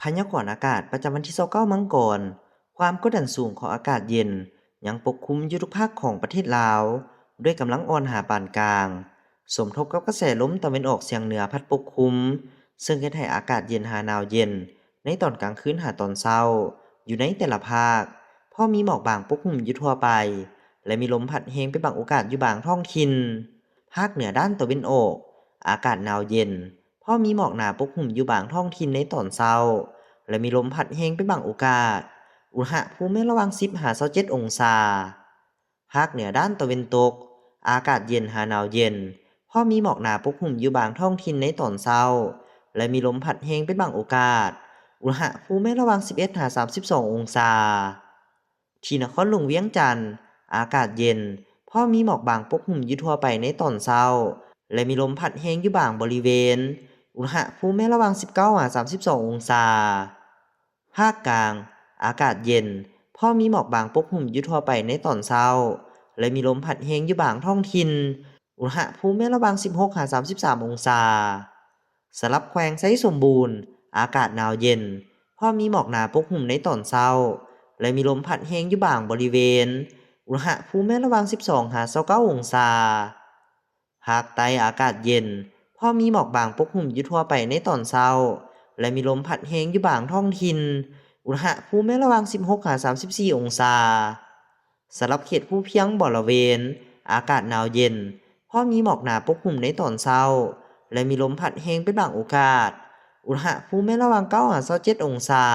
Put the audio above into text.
ພະຍາກອນອາກາດປະຈຳວັນທີຊາວເກົ້າມັງກອນ, ຄວາມກົດດັນສູງຂອງອາກາດເຢັນຍັງປົກຄຸມຢູ່ທຸກພາກຂອງປະເທດລາວ ດ້ວຍກຳລັງອ່ອນຫາປານກາງ, ສົມທົບກັບກະແສລົມຕາເວັນອອກສຽງເໜືອພັດປົກຄຸມ, ເຊິ່ງເຮັດໃຫ້ອາກາດເຢັນຫາໜາວເຢັນໃນຕອນກາງຄືນຫາຕອນເຊົ້າ ຢູ່ໃນແຕ່ລະພາກ, ພໍມີໝອກບາງປົກຫຸ້ມຢູ່ທົ່ວໄປ ແລະ ມີລົມພັດແຮງເປັນບາງໂອກາດຢູ່ບາງທ້ອງຖິ່ນ. ພາກເໜືອດ້ານຕາເວັນອອກ, ອາກາດໜາວເຢັນ, ພໍມີໝອກໜາປົກຫຸ້ມຢູ່ບາງທ້ອງຖິ່ນໃນຕອນເຊົ້າ ແລະ ມີລົມພັດແຮງເປັນບາງໂອກາດ, ອຸນຫະພູມແມ່ນລະຫວ່າງສິບຫາຊາວເຈັດອົງສາ. ພາກເໜືອດ້ານຕາເວັນຕົກ, ອາກາດເຢັນຫາໜາວເຢັນ, ພໍມີໝອກໜາປົກຫຸ້ມຢູ່ບາງທ້ອງຖິ່ນໃນຕອນເຊົ້າ ແລະ ມີລົມພັດແຮງເປັນບາງໂອກາດ, ອຸນຫະພູມແມ່ນລະຫວ່າງສິບເອັດຫາສາມສິບສອງອົງສາ. ທີ່ນະຄອນຫຼວງວຽງຈັນ, ອາກາດເຢັນ, ພໍມີໝອກບາງປົກຫຸ້ມຢູ່ທົ່ວໄປໃນຕອນເຊົ້າ ແລະ ມີລົມພັດແຮງຢູ່ບາງບໍລິເວນ, ອຸນຫະພູມແມ່ນລະຫວ່າງສິບເກົ້າຫາສາມສິບສອງອົງສາ. ພາກກາງ, ອາກາດເຢັນ, ພໍມີໝອກບາງປົກຫຸ້ມຢູ່ທົ່ວໄປໃນຕອນເຊົ້າ ແລະ ມີລົມພັດແຮງຢູ່ບາງທ້ອງຖິ່ນ, ອຸນຫະພູມແມ່ນລະຫວ່າງສິບຫົກຫາສາມສິບສາມອົງສາ. ສຳລັບແຂວງໄຊສົມບູນ, ອາກາດໜາວເຢັນ, ພໍມີໝອກໜາປົກຫຸ້ມໃນຕອນເຊົ້າ ແລະ ມີລົມພັດແຮງຢູ່ບາງບໍລິເວນ, ອຸນຫະພູມແມ່ນລະຫວ່າງສິບສອງຫາຊາວເກົ້າອົງສາ. ພາກໃຕ້ອາກາດເຢັນ, ພໍມີໝອກບາງປົກຫຸ້ມຢູ່ທົ່ວໄປໃນຕອນເຊົ້າ ແລະ ມີລົມພັດແຮງຢູ່ບາງທ້ອງຖິ່ນ, ອຸນຫະພູມແມ່ນລະຫວ່າງສິບຫົກຫາສາມສິບສີ່ອົງສາ. ສຳລັບເຂດພູພຽງບໍລະເວນ, ອາກາດໜາວເຢັນ, ພໍມີໝອກໜາປົກຫຸ້ມໃນຕອນເຊົ້າ ແລະ ມີລົມພັດແຮງເປັນບາງໂອກາດ, ອຸນຫະພູມແມ່ນລະຫວ່າງເກົ້າຫາຊາວເຈັດອົງສາ.